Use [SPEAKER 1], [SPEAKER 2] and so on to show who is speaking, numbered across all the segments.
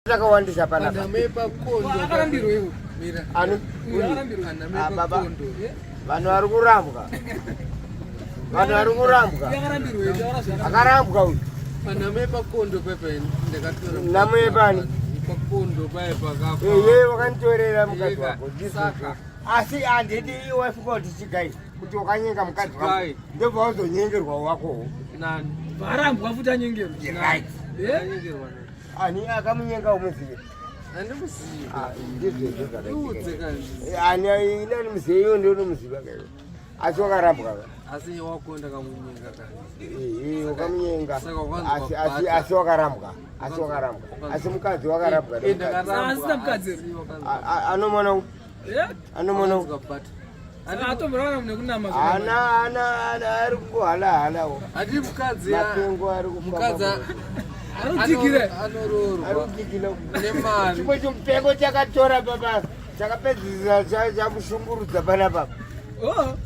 [SPEAKER 1] Takawandisa panapa.
[SPEAKER 2] Akarambirwa iwe.
[SPEAKER 1] Ani? Ah, baba. Vanhu vari kurambwa. Vanhu vari kurambwa. Akarambwa uyu.
[SPEAKER 3] Panhamo yepakondo pepe ndakatora.
[SPEAKER 1] Nhamo yepani?
[SPEAKER 3] Pakondo paye pakafa.
[SPEAKER 1] Iye wakanditorera mukadzi wako. Saka. Asi handidi iwe wafunga kuti chigai kuti wakanyenga mukadzi wako. Ndobva wazonyengerwa wakowo.
[SPEAKER 3] Nani?
[SPEAKER 2] Varambwa futi anyengerwa.
[SPEAKER 1] Right.
[SPEAKER 2] Eh?
[SPEAKER 1] Ani akamunyenga umuzive?
[SPEAKER 3] Handimuzive.
[SPEAKER 1] Ah, ndizvo
[SPEAKER 3] zvakaitika.
[SPEAKER 1] Eh, ani inani muzive iwe ndiwe unomuziva kaiwe. Asi wakarambwa ka?
[SPEAKER 3] Asi wako ndakamunyenga kani.
[SPEAKER 1] Eh, eh, wakamunyenga. Asi asi asi wakarambwa. Asi wakarambwa. Asi mukadzi wakarambwa.
[SPEAKER 3] Eh, ndakarambwa.
[SPEAKER 2] Asina mukadzi.
[SPEAKER 1] Anomona.
[SPEAKER 2] Eh?
[SPEAKER 1] Anomona.
[SPEAKER 2] Atomboraona nekunama.
[SPEAKER 1] Ana ana ana ari kungohala halawo.
[SPEAKER 3] Ati mukadzi
[SPEAKER 1] mapengo ari
[SPEAKER 3] mukadzi
[SPEAKER 2] arikudzikira
[SPEAKER 3] anoroorwa
[SPEAKER 1] arikudzikira
[SPEAKER 3] nemari.
[SPEAKER 1] Chimwe chimupengo chakatora baba chakapedzisira chakushungurudza panapa.
[SPEAKER 2] Oh.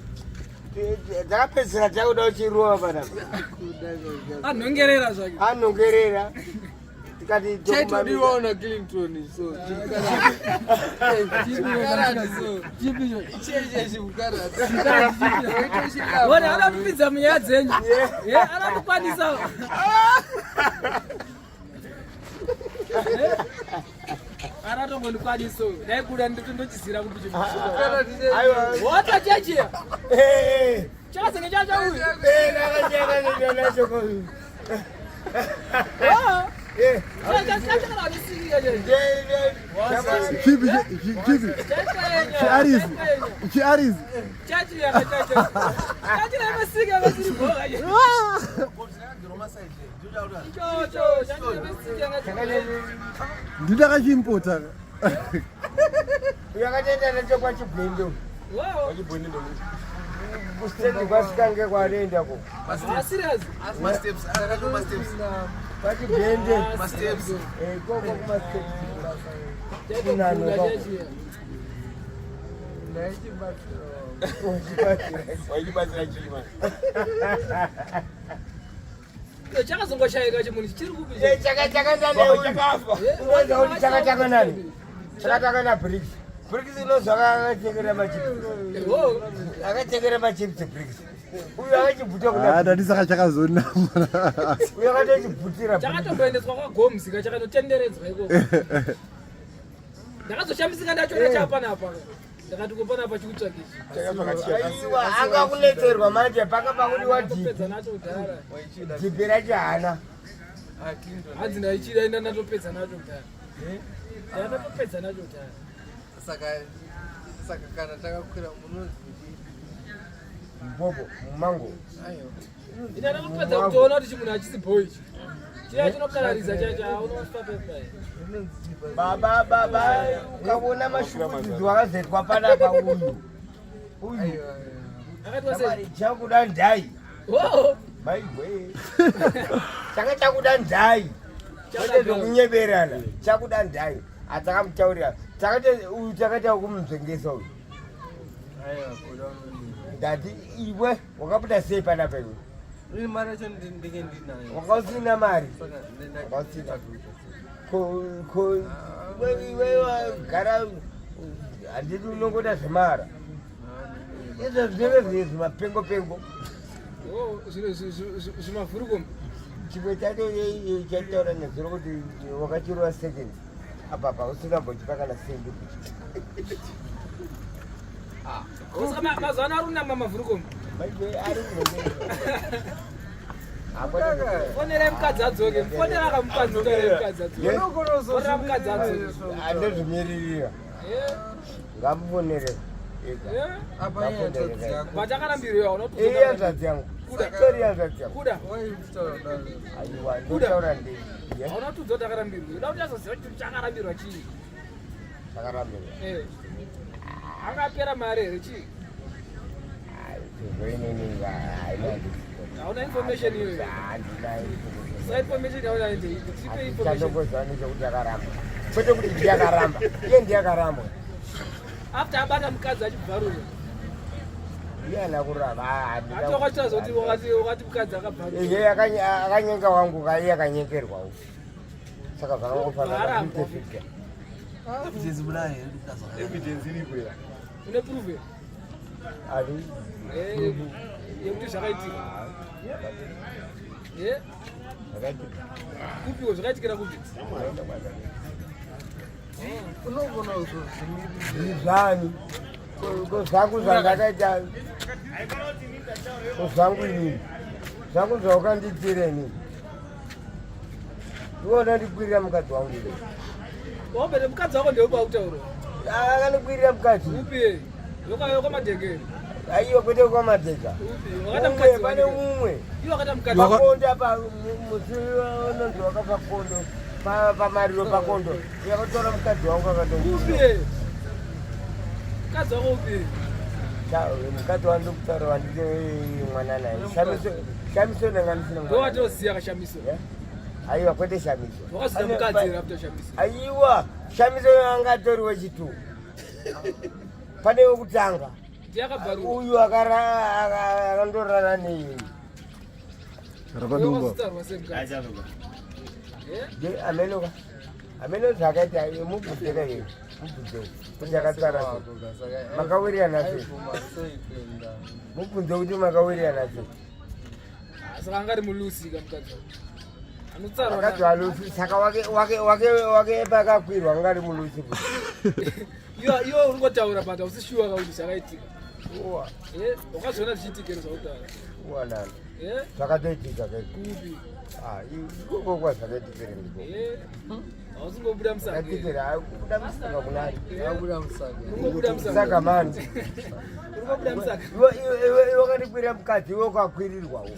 [SPEAKER 1] Chakapedzisira chakuda kuchirova panapa.
[SPEAKER 2] Anongerera zvake.
[SPEAKER 1] Anongerera. tikati
[SPEAKER 3] chaitodiwa na Clinton so
[SPEAKER 2] Wona anotipinza munyaya dzenyu anotokwanisa anatongondikwanisa dai kuda ndochizira kuti wata chechiya chakazenge chachauya
[SPEAKER 4] Chipi chipi chiarizi chiarizi ndidakachimpota
[SPEAKER 1] yakatoita nechekwachibwendo kwachibwendo kustendi kwasikange kwanoenda ko kwachibwende ikoko kumasteps kunano
[SPEAKER 5] waichibatsira chii
[SPEAKER 2] Chakazongoshaika chimunhu chiri kupi?
[SPEAKER 1] Chakachaka chakatanga nani? Chakatanga na Briggs. Briggs inozwa akachekera machips. Akachekera machips Briggs. Uyu akachibvuta kuna.
[SPEAKER 4] Ah, ndati saka chakazonama.
[SPEAKER 1] Uyu akatochibvutira.
[SPEAKER 2] Chakatomboendeswa kwaGomzi chakanotenderedzwa ikoko. Ndakazoshamisika ndachiona chapanapa. Ndakati ko panapa chikutsvaka ichi.
[SPEAKER 1] Aiwa, anga kunetserwa manje panga pakudiwa dhipi.
[SPEAKER 2] Ndakatopedza nacho kudhara.
[SPEAKER 1] Dhipi racho haana.
[SPEAKER 2] Hanzi ndaichida enda ndatopedza nacho kudhara. Ndatopedza nacho kudhara.
[SPEAKER 3] Saka saka kana takakwira munonzi
[SPEAKER 1] Mbobo, mumango.
[SPEAKER 3] Aiwa.
[SPEAKER 2] Ina ndakapedza kutoona kuti chimunhu hachisi boy ichi. Chiya chinokararisa chacho haunofa pepa.
[SPEAKER 1] Baba baba ukaona mashukudzidzi wakazetwa panapa uyu. Uyu.
[SPEAKER 2] Akatwa sei?
[SPEAKER 1] Chakuda ndai.
[SPEAKER 2] Oh.
[SPEAKER 1] Maiwe. Changa chakuda ndai. Kwete zvekunyeberana. Chakuda ndai. Atakamutaurira. Takati uyu takaita kumunzvengesa uyu. Ndati iwe wakabuda sei panapa iwe?
[SPEAKER 3] Ini mari yacho ndinenge ndinayo.
[SPEAKER 1] Wanga usina mari.
[SPEAKER 3] Saka
[SPEAKER 1] Wanga usina. Ko ko iwe iwe wagara handiti unongoda zvemara. Izvo zvinenge zviri zvimapengo pengo.
[SPEAKER 2] Oh, zvimavhuruko.
[SPEAKER 1] Chimwe chacho chataura nezuro kuti wakachirova second apa pa usina mbochipa kana sendi kuti.
[SPEAKER 2] Saka mazuva ano ari kunama mavhuruko.
[SPEAKER 1] Maiwe ari kunonga.
[SPEAKER 2] Fonerai mukadzi adzoke. Fonera kamukadzi taure mukadzi adzoke. Fonera mukadzi adzoke.
[SPEAKER 1] Andozvimiririra. Ngamufonere.
[SPEAKER 3] Apa iye hanzvadzi yako.
[SPEAKER 2] Vachakarambirwa unotozoda.
[SPEAKER 1] Iye hanzvadzi yangu.
[SPEAKER 2] Kuda.
[SPEAKER 1] Itori hanzvadzi yangu.
[SPEAKER 2] Kuda.
[SPEAKER 1] Aiwa, ndotaura ndei.
[SPEAKER 2] Hauna kutiudza kuti akarambirwa. Uda kuti azoziva kuti chakarambirwa chii.
[SPEAKER 1] Chakarambirwa.
[SPEAKER 2] Eh. Akapera mari here chii? Hauna information iyoyo. Sa information yauna ndeipi? Tipe information.
[SPEAKER 1] Chandongoziva ndechekuti akaramba. Kwete kuti ndiye akaramba. Iye ndiye akarambwa.
[SPEAKER 2] After abata mukadzi achibvarura.
[SPEAKER 1] Iye haana kuramba.
[SPEAKER 2] Ati wakachitaza kuti wakati wakati mukadzi akabvarura.
[SPEAKER 1] Iye akanyenga wangu ka iye akanyengerwawo. Saka zvakangofanana 50-50.
[SPEAKER 5] Evidence iripo ya.
[SPEAKER 2] Une proof here?
[SPEAKER 1] Ani
[SPEAKER 2] Eh, yekuti zvakaitika. Eh,
[SPEAKER 1] zvakaitika.
[SPEAKER 2] kupiko zvakaitikira kupi?
[SPEAKER 3] Unogona kuzozvimirira.
[SPEAKER 1] Zvani. Ko zvangu zvandakaita. Ko zvangu inini. Zvangu zvaukandiitira inini. Iwe unondikwirira mukadzi wangu iwe.
[SPEAKER 2] Wabere mukadzi wako ndeupa kutaura.
[SPEAKER 1] Akandikwirira mukadzi.
[SPEAKER 2] Upi? Yoka kwamadheke.
[SPEAKER 1] Aiwa kwete kwamadheka.
[SPEAKER 2] Upi? Wakata
[SPEAKER 1] Umwe
[SPEAKER 2] mukadzi
[SPEAKER 1] pane
[SPEAKER 2] wako.
[SPEAKER 1] umwe.
[SPEAKER 2] Iwe wakata mukadzi.
[SPEAKER 1] Pakondo apa musi unonzi wakafa kondo pamariro pakondo yakatora mukadzi wangu akato
[SPEAKER 2] Upi? Mukadzi wako upi?
[SPEAKER 1] Mukadzi wangu ndikutaura wandite mwana naye Shamiso. Shamiso ndanga ndisina
[SPEAKER 2] Ndo
[SPEAKER 1] mwana.
[SPEAKER 2] watosiya kashamiso.
[SPEAKER 1] Yeah. Aiwa kwete Shamiso.
[SPEAKER 2] Wakasiya mukadzi here after Shamiso?
[SPEAKER 1] Aiwa Shamiso anga atori wechitu. Pane wekutanga.
[SPEAKER 2] Ndiye akabvaruka.
[SPEAKER 1] Uyu akandorara neiyi.
[SPEAKER 4] Rapadumba.
[SPEAKER 2] Wakazotarwa semukadzi. Eh?
[SPEAKER 1] Amenoka. Ameno zvakaita mubvunzeka iye. Mubvunze kuti akatsara sei. Makawirirana sei?
[SPEAKER 3] Aibvuma sei kuenda?
[SPEAKER 1] Mubvunze kuti makawirirana sei.
[SPEAKER 2] Saka anga ari mulusi kamukadzi wako. Anotsarwa.
[SPEAKER 1] Akadzi alusi saka wake wake wake wake pakakwirwa anga ari mulusi.
[SPEAKER 2] Iwe iwe uri kungotaura but hausi sure kuti zvakaitika.
[SPEAKER 1] Uwa
[SPEAKER 2] Eh, wakazviona zvichiitika here zvakutaura?
[SPEAKER 1] uwa nani.
[SPEAKER 2] Eh,
[SPEAKER 1] Zvakatoitika kaizvo.
[SPEAKER 2] kupi?
[SPEAKER 1] Ah, ikoko kwazvakaitikira ndiko.
[SPEAKER 2] Eh, hausi kungobuda musango. here?
[SPEAKER 1] Zvakaitikira kubuda musaka kunani.
[SPEAKER 3] Akuda musaga.
[SPEAKER 2] Uri kungobuda musango.
[SPEAKER 1] Saka mani.
[SPEAKER 2] Uri kungobuda musango.
[SPEAKER 1] Iwe wakandikwirira mukadzi iwe ukakwirirwawo.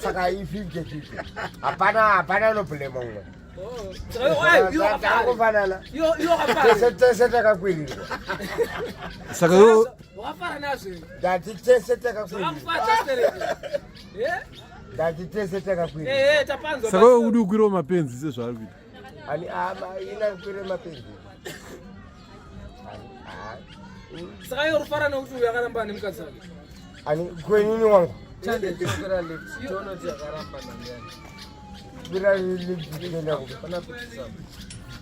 [SPEAKER 1] Saka i50-50. Hapana hapana anoblema umwe.
[SPEAKER 2] Oh, saka iwe- ai, iwe wakafara.
[SPEAKER 1] Takangofanana.
[SPEAKER 2] Iwe iwe wakafara.
[SPEAKER 1] Tese tese takakwirirwa.
[SPEAKER 4] Saka iwe
[SPEAKER 2] Wakafara nazvo. here?
[SPEAKER 1] Ndati tese takakwirirwa.
[SPEAKER 2] Zvakakufadza stereki. Eh?
[SPEAKER 1] Ndati tese takakwirirwa.
[SPEAKER 2] Eh, eh, tapanzwa.
[SPEAKER 4] Saka iwe udi kukwirawo mapenzi sezvaari kuita.
[SPEAKER 1] Ani ama ina kwire mapenzi. Ani ah.
[SPEAKER 2] Saka iwe urifara nekuti uyu akaramba nemukadzi wake.
[SPEAKER 1] Ani kwenini wangu.
[SPEAKER 3] Chande tokwira lift tione kuti yakaramba nangani.
[SPEAKER 1] Kwira lift tenda kupi.
[SPEAKER 3] Pana pictures apa.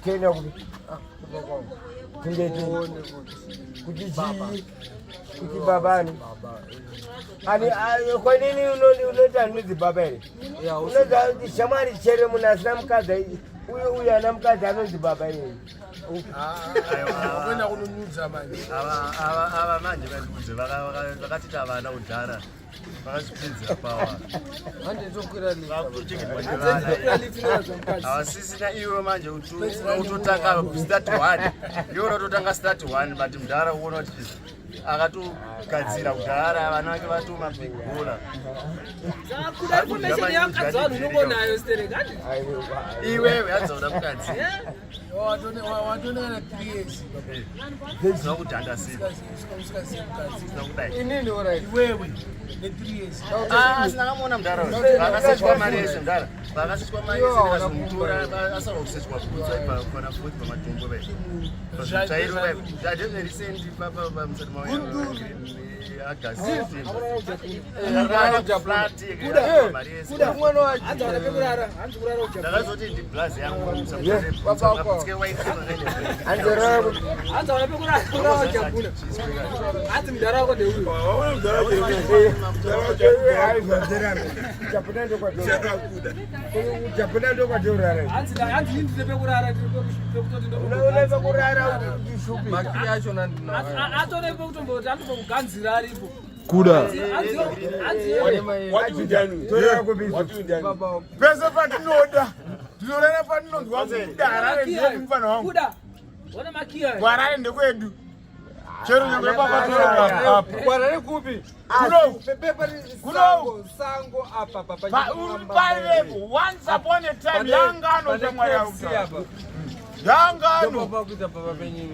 [SPEAKER 1] Tenda kupi.
[SPEAKER 3] Ah, kuba kwangu.
[SPEAKER 1] Tende
[SPEAKER 3] Uone kuti
[SPEAKER 1] kuti
[SPEAKER 3] baba.
[SPEAKER 1] chii kuti babani.
[SPEAKER 3] Baba.
[SPEAKER 1] Ani ah, kwenini unoti unoti anonzi baba here?
[SPEAKER 3] Yeah,
[SPEAKER 1] Unoziva kuti shamwari chere munhu asina mukadzi uyu uyu ana mukadzi anonzi baba iyeye.
[SPEAKER 5] Wakuenda kunonyudza manje.
[SPEAKER 6] Ava manje vaikudze vakatita vana kudhara vakazvipinzira pawa.
[SPEAKER 3] Hande tokwira lift. apa.
[SPEAKER 6] Vakuchengetwa
[SPEAKER 2] Kwira
[SPEAKER 6] nevana.
[SPEAKER 2] lift inorazva mukadzi.
[SPEAKER 6] Havasisina iwe manje kuti utotanga start one. Iwe unototanga start one but mudhara uona kuti akatogadzira kudhara vana vake vatoma big gola.
[SPEAKER 2] Saka kuda information yamukadzi wanhu unongonayo stereki. Handi?
[SPEAKER 1] Aiwa.
[SPEAKER 6] Iwewe adzaura mukadzi.
[SPEAKER 2] Eh?
[SPEAKER 5] Watonekana 3 years.
[SPEAKER 6] Usina kudhanda sei.
[SPEAKER 5] Usikazivi mukadzi.
[SPEAKER 6] Usina kudai.
[SPEAKER 3] Inini alright.
[SPEAKER 5] Iwewe ne 3 years.
[SPEAKER 6] Ah, asina kamuona mudhara uyu. Vakasechwa mari yese mudhara. Vakasechwa mari yese ndikazomutora asara kusechwa bhutsu aibva pana futi pamatombo vai. Pazvitsvairo vai. Zvadezverecent papa musati mauya. August September. Flat mari yese.
[SPEAKER 3] Mwana wacho.
[SPEAKER 2] Hanzi hauna pekurara. Hanzi kurara ujapuna.
[SPEAKER 6] Ndakazoti ndiblaze yangu
[SPEAKER 3] Baba wako.
[SPEAKER 6] musaputse waiti
[SPEAKER 1] Anzorora kuti
[SPEAKER 2] Hanzi hauna pekurara. Kurara ujapuna. Hanzi mudhara wako ndeuyu.
[SPEAKER 1] Chapuna ndokwatorara.
[SPEAKER 2] Hanzi hanzi ini ndine pekurara ndiri pekutoti
[SPEAKER 1] Une pekurara uchishupika.
[SPEAKER 3] Makiri acho nandinawo.
[SPEAKER 2] Atore pekutomboti anotokuganzira aripo.
[SPEAKER 4] Kuda.
[SPEAKER 2] Hanzi hanzi
[SPEAKER 1] Torera kubizo.
[SPEAKER 3] Baba wako.
[SPEAKER 5] Pese patinoda tinorara patinonzwa kuda Harare ndekwedu mufana wangu.
[SPEAKER 2] Kuda. Ona makiya.
[SPEAKER 5] Kuharare ndekwedu. Chero nyangwe baba torara apa.
[SPEAKER 3] Kwarare kupi?
[SPEAKER 5] Kuno.
[SPEAKER 3] Pepe
[SPEAKER 5] Kuno.
[SPEAKER 3] sango sango apa papa.
[SPEAKER 5] Paivepo once upon a time yangano shamwari yangu. Yangano.
[SPEAKER 3] Baba kuita baba penyu.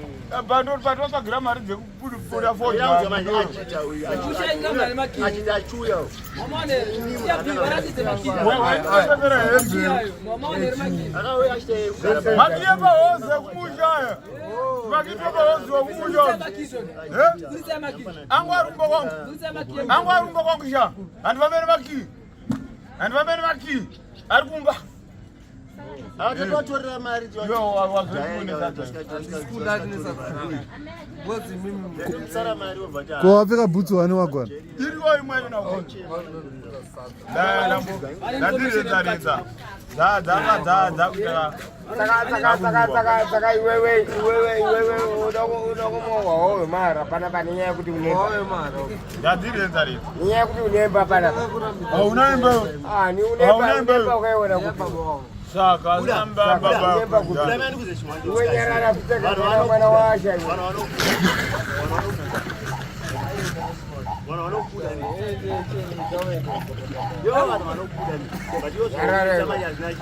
[SPEAKER 5] Patotsvagira mari dzekupfuura fodya.
[SPEAKER 2] Ushainga mari makiya.
[SPEAKER 6] Achita achuya.
[SPEAKER 2] Mamaone siya bi varatidze makiya.
[SPEAKER 5] Waitsvakira hembe.
[SPEAKER 2] Ayo, mamaone ri makiya.
[SPEAKER 6] Akauya achita
[SPEAKER 5] Makiye pahozi ekumusha aya. Makiye pahozi wekumusha.
[SPEAKER 2] Makiya. Kuritsa makiya.
[SPEAKER 5] Angu arumba kwangu.
[SPEAKER 2] Kuritsa makiya.
[SPEAKER 5] Angu arumba kwangu sha. Handivamene makii. Handivamene makii. Ari kumba.
[SPEAKER 6] Akatotorera mari.
[SPEAKER 5] Iwe wazoifunisa.
[SPEAKER 3] Ngozi mimi
[SPEAKER 6] Tsara mari wobva ta.
[SPEAKER 4] Ko wapfeka bhutsu wani wagwana?
[SPEAKER 5] Iriwo imwe inauku. Ndatiretsaretsa dzakuita.
[SPEAKER 1] Saka saka saka saka saka iwewe iwewe iwewe uda kumohwa howe mara panapa nenyaya yekuti unemba.
[SPEAKER 3] wawe mara.
[SPEAKER 5] Ndatiretsaretsa.
[SPEAKER 1] Nenyaya yekuti unemba panapa.
[SPEAKER 5] Hauna imba.
[SPEAKER 1] Ah, ni unemba
[SPEAKER 5] Hauna imba.
[SPEAKER 1] unemba ukaiona kuti.
[SPEAKER 3] Baba wangu.
[SPEAKER 5] Saka
[SPEAKER 1] Saka, unemba kuti. Iwe nyarara kupfeka mwana mwana washa iwe.
[SPEAKER 6] Vanhu vanokuda. Vanhu vanokuda. But iwo
[SPEAKER 1] Nyarara.
[SPEAKER 6] zvinoita mari hazvina chi.